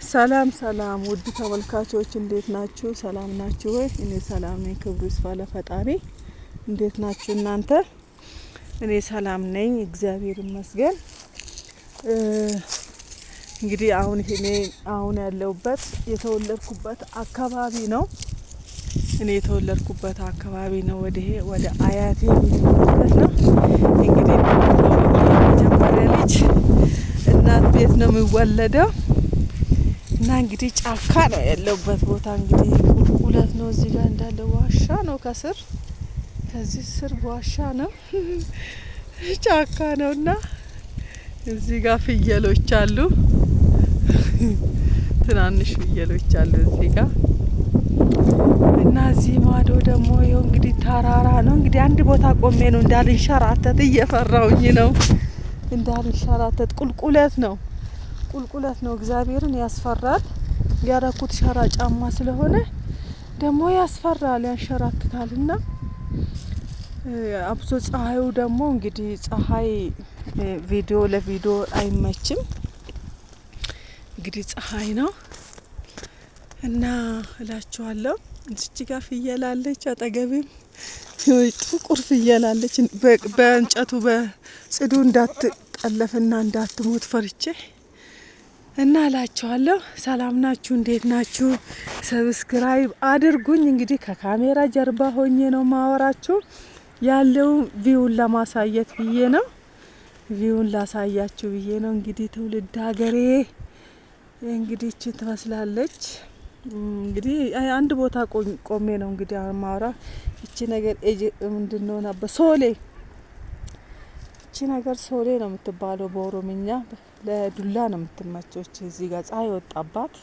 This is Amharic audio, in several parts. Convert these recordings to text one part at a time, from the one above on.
ሰላም ሰላም ውድ ተመልካቾች፣ እንዴት ናችሁ? ሰላም ናችሁ ወይ? እኔ ሰላም ነኝ። ክብሩ ይስፋ ለፈጣሪ። እንዴት ናችሁ እናንተ? እኔ ሰላም ነኝ፣ እግዚአብሔር ይመስገን። እንግዲህ አሁን እኔ አሁን ያለሁበት የተወለድኩበት አካባቢ ነው። እኔ የተወለድኩበት አካባቢ ነው። ወደ ይሄ ወደ አያቴ ቤት ማለት ነው። እንግዲህ የመጀመሪያ ልጅ እናት ቤት ነው የሚወለደው እና እንግዲህ ጫካ ነው ያለሁበት ቦታ። እንግዲህ ቁልቁለት ነው። እዚህ ጋር እንዳለ ዋሻ ነው። ከስር ከዚህ ስር ዋሻ ነው፣ ጫካ ነው እና እዚህ ጋር ፍየሎች አሉ። ትናንሽ ፍየሎች አሉ እዚህ ጋር። እና እዚህ ማዶ ደግሞ ይኸው እንግዲህ ተራራ ነው። እንግዲህ አንድ ቦታ ቆሜ ነው፣ እንዳልንሸራተት እየፈራሁኝ ነው። እንዳልንሸራተት ቁልቁለት ነው፣ ቁልቁለት ነው። እግዚአብሔርን ያስፈራል። ያረኩት ሸራ ጫማ ስለሆነ ደግሞ ያስፈራል፣ ያንሸራትታል። እና አብሶ ፀሐዩ ደግሞ እንግዲህ ፀሐይ ቪዲዮ ለቪዲዮ አይመችም። እንግዲህ ፀሐይ ነው እና እላችኋለሁ። እዚች ጋር ፍየል አለች፣ አጠገቤም ጥቁር ፍየል አለች። በእንጨቱ በጽዱ እንዳትጠለፍና እንዳትሞት ፈርቼ እና እላችኋለሁ። ሰላም ናችሁ? እንዴት ናችሁ? Subscribe አድርጉኝ። እንግዲህ ከካሜራ ጀርባ ሆኜ ነው ማወራችሁ፣ ያለው view ን ለማሳየት ብዬ ነው። View ን ላሳያችሁ ብዬ ነው። እንግዲህ ትውልድ ሀገሬ እንግዲህ እቺ ትመስላለች። እንግዲህ አንድ ቦታ ቆሜ ነው እንግዲህ ማውራ። እቺ ነገር ኤጅ ምንድነው ነበር፣ ሶሌ። እቺ ነገር ሶሌ ነው የምትባለው በኦሮምኛ። ለዱላ ነው የምትመቸው። እቺ እዚህ ጋር ፀሐይ ወጣባት፣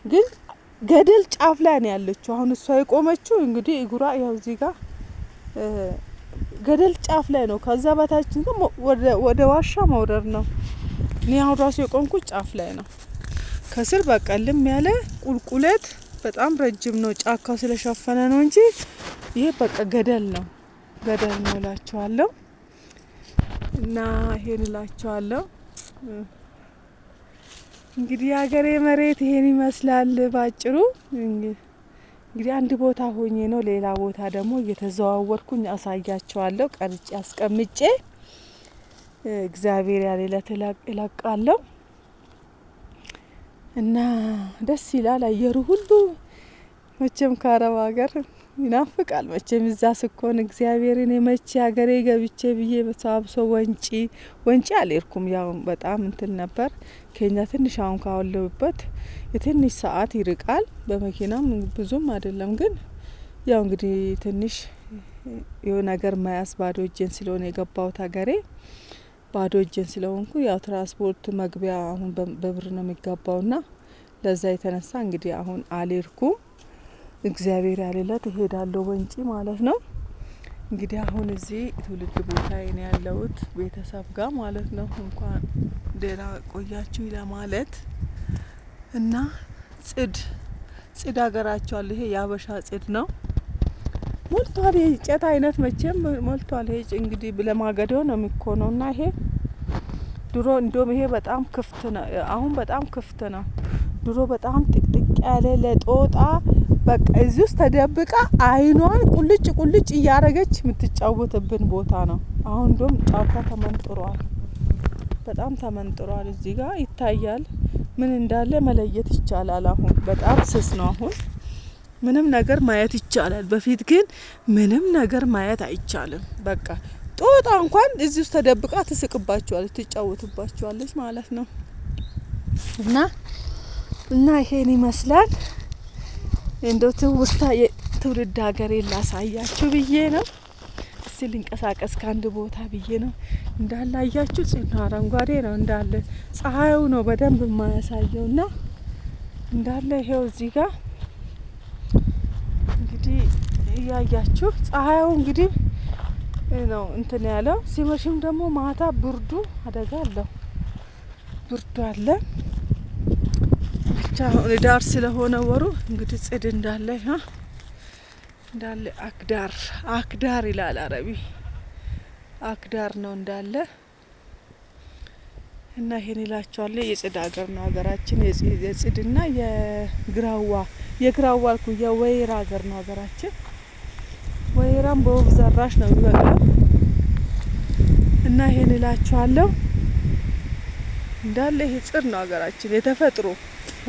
ግን ገደል ጫፍ ላይ ነው ያለችው። አሁን እሷ የቆመችው እንግዲህ እግሯ ያው እዚህ ጋር ገደል ጫፍ ላይ ነው። ከዛ በታችን ግን ወደ ዋሻ መውረድ ነው። እኔ አሁን ራሱ የቆምኩት ጫፍ ላይ ነው። ከስር በቃ ልም ያለ ቁልቁለት፣ በጣም ረጅም ነው። ጫካው ስለሸፈነ ነው እንጂ ይሄ በቃ ገደል ነው፣ ገደል ነው እላችኋለሁ። እና ይሄን እላችኋለሁ። እንግዲህ የሀገሬ መሬት ይሄን ይመስላል ባጭሩ። እንግዲህ አንድ ቦታ ሆኜ ነው፣ ሌላ ቦታ ደግሞ እየተዘዋወርኩኝ አሳያችኋለሁ። ቀርጬ አስቀምጬ እግዚአብሔር ያለ እለቃለሁ። እና ደስ ይላል አየሩ ሁሉ። መቼም ከአረብ ሀገር ይናፍቃል። መቼም እዛ ስኮን እግዚአብሔርን የመቼ ሀገሬ ገብቼ ብዬ አብሶ ወንጪ፣ ወንጪ አልሄድኩም። ያው በጣም እንትን ነበር፣ ከኛ ትንሽ አሁን ካለሁበት የትንሽ ሰዓት ይርቃል። በመኪናም ብዙም አይደለም፣ ግን ያው እንግዲህ ትንሽ የሆነ ነገር መያዝ፣ ባዶ እጄን ስለሆነ የገባሁት ሀገሬ፣ ባዶ እጄን ስለሆንኩ ያው ትራንስፖርት መግቢያ አሁን በብር ነው የሚገባውና ለዛ የተነሳ እንግዲህ አሁን አልሄድኩም። እግዚአብሔር ያለለት እሄዳለሁ ወንጪ ማለት ነው። እንግዲህ አሁን እዚህ ትውልድ ቦታዬ ነው ያለሁት፣ ቤተሰብ ጋር ማለት ነው። እንኳን ደህና ቆያችሁ ለማለት። እና ጽድ ጽድ ሀገራቸዋል። ይሄ የአበሻ ጽድ ነው። ሞልቷል። የእንጨት አይነት መቼም ሞልቷል። ይሄ እንግዲህ ለማገዶ ነው የሚኮነው እና ይሄ ድሮ እንደውም ይሄ በጣም ክፍት ነው። አሁን በጣም ክፍት ነው። ድሮ በጣም ጥቅጥቅ ያለ ለጦጣ በቃ እዚህ ውስጥ ተደብቃ አይኗን ቁልጭ ቁልጭ እያረገች የምትጫወትብን ቦታ ነው። አሁን እንደውም ጫካ ተመንጥሯል። በጣም ተመንጥሯል። እዚህ ጋር ይታያል። ምን እንዳለ መለየት ይቻላል። አሁን በጣም ስስ ነው። አሁን ምንም ነገር ማየት ይቻላል። በፊት ግን ምንም ነገር ማየት አይቻልም። በቃ ጦጣ እንኳን እዚህ ውስጥ ተደብቃ ትስቅባችኋለች፣ ትጫወትባችኋለች ማለት ነው። እና ይሄን ይመስላል። እንደው ትውስታ የትውልድ ሀገሬን ላሳያችሁ ብዬ ነው። እስቲ ልንቀሳቀስ ከአንድ ቦታ ብዬ ነው። እንዳለ አያችሁ፣ ጽኑ አረንጓዴ ነው እንዳለ። ፀሐዩ ነው በደንብ የማያሳየው እና እንዳለ ይሄው እዚህ ጋር እንግዲህ እያያችሁ ፀሐዩ እንግዲህ ነው እንትን ያለው። ሲመሽም ደግሞ ማታ ብርዱ አደጋ አለው፣ ብርዱ አለ። ብቻ አሁን ዳር ስለሆነ ወሩ እንግዲህ ጽድ እንዳለ እንዳለ أخضر أخضر ይላል አረቢ፣ أخضر ነው እንዳለ። እና ይሄን እላችኋለሁ። የጽድ ሀገር ነው ሀገራችን። የጽድና የግራዋ፣ የግራዋ አልኩ፣ የወይራ ሀገር ነው ሀገራችን። ወይራም በወፍ ዘራሽ ነው የሚበቅለው። እና ይሄን እላችኋለሁ። እንዳለ ይሄ ጽድ ነው ሀገራችን፣ የተፈጥሮ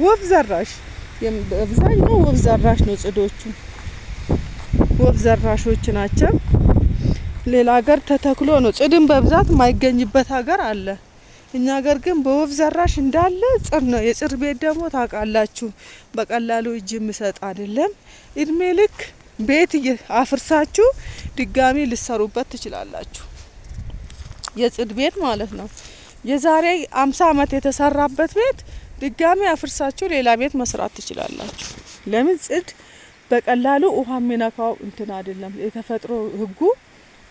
ወፍ ዘራሽ፣ አብዛኛው ወፍ ዘራሽ ነው። ጽዶቹ ወፍ ዘራሾች ናቸው። ሌላ ሀገር ተተክሎ ነው ጽድን በብዛት የማይገኝበት ሀገር አለ። እኛ ሀገር ግን በወፍ ዘራሽ እንዳለ ጽድ ነው። የጽድ ቤት ደግሞ ታውቃላችሁ በቀላሉ እጅ የሚሰጥ አይደለም። እድሜ ልክ ቤት አፍርሳችሁ ድጋሚ ልሰሩበት ትችላላችሁ። የጽድ ቤት ማለት ነው። የዛሬ 50 አመት የተሰራበት ቤት ድጋሚ አፍርሳችሁ ሌላ ቤት መስራት ትችላላችሁ። ለምን? ጽድ በቀላሉ ውሃ የሚነካው እንትን አይደለም። የተፈጥሮ ህጉ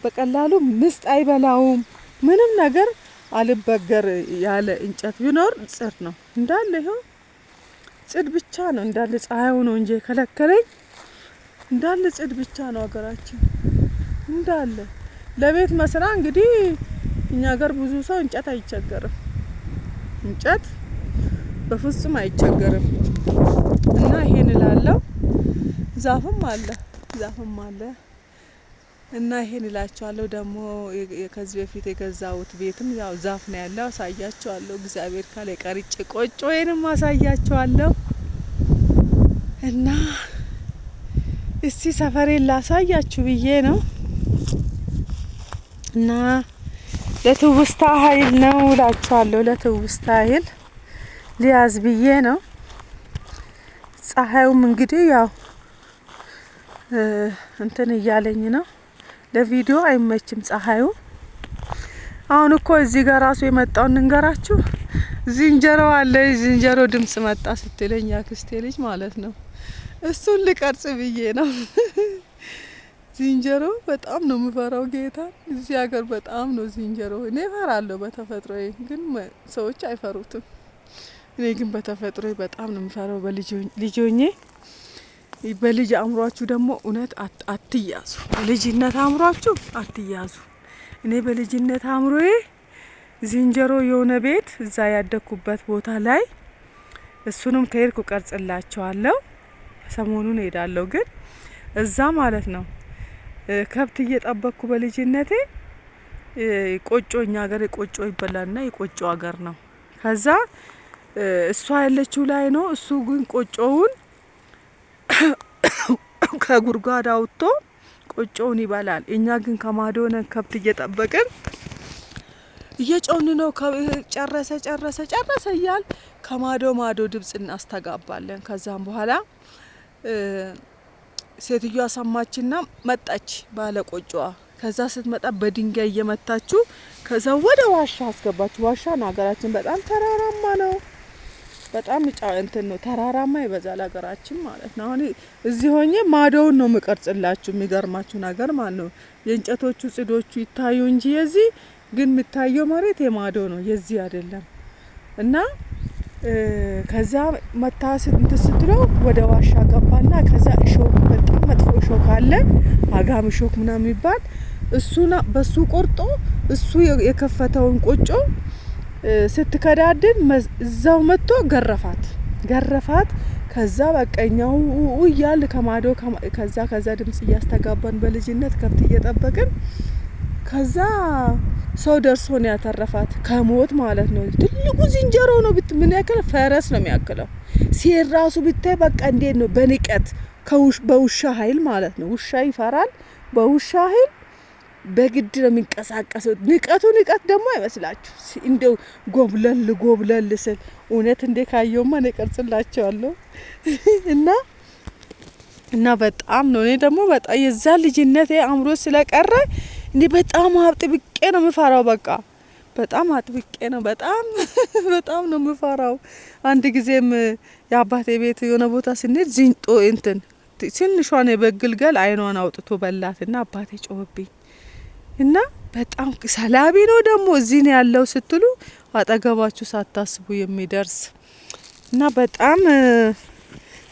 በቀላሉ ምስጥ አይበላውም። ምንም ነገር አልበገር ያለ እንጨት ቢኖር ጽድ ነው። እንዳለ ይኸው ጽድ ብቻ ነው። እንዳለ ፀሐዩ ነው እንጂ የከለከለኝ፣ እንዳለ ጽድ ብቻ ነው ሀገራችን። እንዳለ ለቤት መስራ እንግዲህ እኛ ሀገር ብዙ ሰው እንጨት አይቸገርም። እንጨት በፍጹም አይቸገርም። እና ይሄን እላለሁ። ዛፍም አለ፣ ዛፍም አለ። እና ይሄን እላችኋለሁ። ደግሞ ከዚህ በፊት የገዛሁት ቤትም ያው ዛፍ ነው ያለው፣ አሳያችኋለሁ። እግዚአብሔር ካለ ቀርጬ ቆጮዬንም አሳያችኋለሁ። እና እስቲ ሰፈሬን ላሳያችሁ ብዬ ነው። እና ለትውስታ ኃይል ነው እላችኋለሁ። ለትውስታ ኃይል ሊያዝ ብዬ ነው። ፀሐዩም እንግዲህ ያው እንትን እያለኝ ነው። ለቪዲዮ አይመችም ፀሐዩ። አሁን እኮ እዚህ ጋር ራሱ የመጣውን እንገራችሁ። ዝንጀሮ አለ፣ ዝንጀሮ ድምጽ መጣ ስትለኝ አክስቴ ልጅ ማለት ነው። እሱን ልቀርጽ ብዬ ነው። ዝንጀሮ በጣም ነው የምፈራው ጌታ። እዚህ ሀገር በጣም ነው ዝንጀሮ። እኔ እፈራለሁ በተፈጥሮዬ፣ ግን ሰዎች አይፈሩትም። እኔ ግን በተፈጥሮዬ በጣም ነው የምፈራው። በልጅ ሆኜ፣ በልጅ አእምሯችሁ ደግሞ እውነት አትያዙ። በልጅነት አእምሯችሁ አትያዙ። እኔ በልጅነት አእምሮዬ ዝንጀሮ የሆነ ቤት እዛ ያደግኩበት ቦታ ላይ፣ እሱንም ከሄድኩ ቀርጽላችኋለሁ። ሰሞኑን ሄዳለሁ፣ ግን እዛ ማለት ነው ከብት እየጠበቅኩ በልጅነቴ ቆጮ፣ እኛ ሀገር ቆጮ ይበላልና የቆጮ ሀገር ነው። ከዛ እሷ ያለችው ላይ ነው። እሱ ግን ቆጮውን ከጉድጓድ አውጥቶ ቆጮውን ይበላል። እኛ ግን ከማዶ ሆነን ከብት እየጠበቅን እየጮህን ነው። ጨረሰ ጨረሰ ጨረሰ እያል ከማዶ ማዶ ድምጽ እናስተጋባለን። ከዛም በኋላ ሴትዮዋ ሰማችና መጣች ባለ ቆጮዋ። ከዛ ስትመጣ በድንጋይ እየመታችሁ ከዛ ወደ ዋሻ አስገባችሁ። ዋሻ ነው፣ ሀገራችን በጣም ተራራማ ነው። በጣም እንትን ነው፣ ተራራማ ይበዛል ሀገራችን ማለት ነው። አሁን እዚህ ሆኜ ማዶውን ነው የምቀርጽላችሁ። የሚገርማችሁ ነገር ማለት ነው የእንጨቶቹ ጽዶቹ ይታዩ እንጂ የዚህ ግን የሚታየው መሬት የማዶ ነው፣ የዚህ አይደለም። እና ከዛ መታ እንትን ስትለው ወደ ዋሻ ገባና ከዛ እሾክ፣ በጣም መጥፎ እሾክ አለ፣ አጋም እሾክ ምናምን የሚባል፣ እሱን በሱ ቆርጦ እሱ የከፈተውን ቆጮ ስትከዳድን እዛው መጥቶ ገረፋት ገረፋት። ከዛ በቃ እኛው እያል ከማዶ ከዛ ድምጽ እያስተጋባን በልጅነት ከብት እየጠበቅን፣ ከዛ ሰው ደርሶ ነው ያተረፋት ከሞት ማለት ነው። ትልቁ ዝንጀሮ ነው፣ ምን ያክል ፈረስ ነው የሚያክለው። ሲሄድ ራሱ ብታይ በቃ እንዴት ነው በንቀት፣ በውሻ ኃይል ማለት ነው። ውሻ ይፈራል። በውሻ ኃይል በግድ ነው የሚንቀሳቀሰው። ንቀቱ ንቀት ደግሞ አይመስላችሁ፣ እንደው ጎብለል ጎብለል ስል እውነት እንዴ ካየውማ እኔ ቀርጽላቸዋለሁ። እና በጣም ነው፣ እኔ ደግሞ በጣም የዛ ልጅነት አእምሮ ስለቀረ እንዴ በጣም አጥብቄ ነው የምፈራው። በቃ በጣም አጥብቄ ነው፣ በጣም በጣም ነው የምፈራው። አንድ ጊዜም የአባቴ ቤት የሆነ ቦታ ስንሄድ ዝንጦ እንትን ትንሿን የበግ ግልገል አይኗን አውጥቶ በላትና አባቴ ጮኸብኝ። እና በጣም ሰላቢ ነው ደግሞ፣ እዚህ ነው ያለው ስትሉ አጠገባችሁ ሳታስቡ የሚደርስ። እና በጣም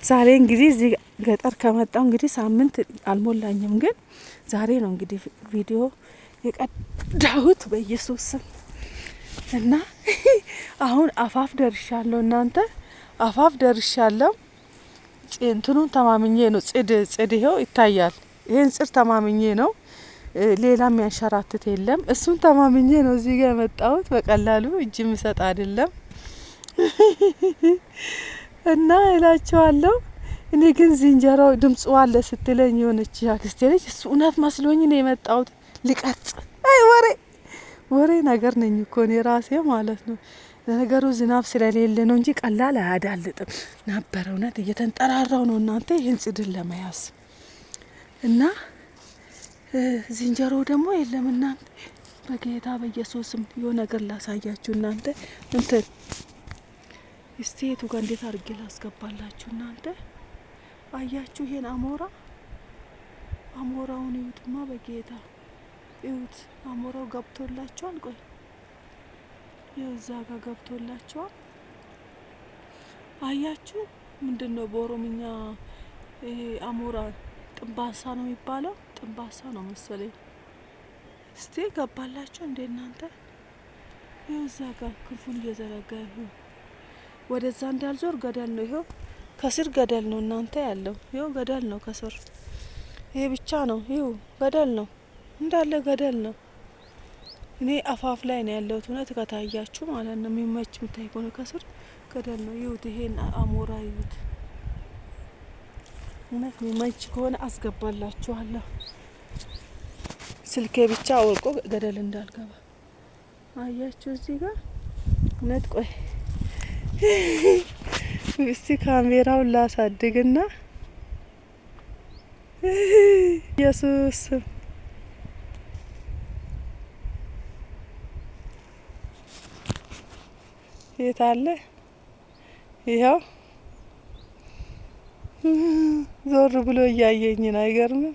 ዛሬ እንግዲህ እዚህ ገጠር ከመጣው እንግዲህ ሳምንት አልሞላኝም፣ ግን ዛሬ ነው እንግዲህ ቪዲዮ የቀዳሁት በኢየሱስ ስም። እና አሁን አፋፍ ደርሻለሁ እናንተ፣ አፋፍ ደርሻለሁ። እንትኑን ተማምኜ ነው። ጽድ ጽድ ይኸው ይታያል። ይሄን ጽድ ተማምኜ ነው። ሌላ የሚያንሸራትት የለም። እሱን ተማምኜ ነው እዚህ ጋር የመጣሁት። በቀላሉ እጅ የሚሰጥ አይደለም እና እላቸዋለሁ። እኔ ግን ዝንጀሮ ድምፁ አለ ስትለኝ የሆነች አክስቴ ልጅ እሱ እውነት መስሎኝ ነው የመጣሁት ልቀርጽ። አይ ወሬ ወሬ ነገር ነኝ እኮ እኔ ራሴ ማለት ነው። ለነገሩ ዝናብ ስለሌለ ነው እንጂ ቀላል አያዳልጥም ነበር። እውነት እየተንጠራራው ነው እናንተ ይህን ጽድን ለመያዝ እና ዝንጀሮ ደግሞ የለም እናንተ። በጌታ በኢየሱስም የሆነ ነገር ላሳያችሁ እናንተ። እንትን እስቲ የቱ ጋር እንዴት አድርጌ ላስገባላችሁ እናንተ። አያችሁ ይሄን አሞራ፣ አሞራውን እዩትማ፣ በጌታ እዩት። አሞራው ገብቶላችኋል። ቆይ ይኸው እዛ ጋር ገብቶላችኋል። አያችሁ ምንድን ነው በኦሮምኛ ይሄ አሞራ? ጥንባሳ ነው የሚባለው። ጥንባሳ ነው መሰለኝ። እስቲ ገባላችሁ እንዴ እናንተ? ይኸው እዛ ጋር ክንፉን እየዘረጋ ይኸው ወደዛ እንዳልዞር ገደል ነው። ይኸው ከስር ገደል ነው እናንተ ያለው። ይኸው ገደል ነው ከስር። ይሄ ብቻ ነው። ይኸው ገደል ነው እንዳለ ገደል ነው። እኔ አፋፍ ላይ ነው ያለሁት። እውነት ከታያችሁ ማለት ነው የሚመች የምታይ ከሆነ ከስር ገደል ነው። ይሁት ይሄን አሞራ ይሁት። እውነት የሚመች ከሆነ አስገባላችኋለሁ። ስልኬ ብቻ ወርቆ ገደል እንዳልገባ። አያችሁ እዚህ ጋር እውነት። ቆይ እስቲ ካሜራውን ላሳድግና ኢየሱስ የት አለ? ይኸው ዞር ብሎ እያየኝ ነው። አይገርምም?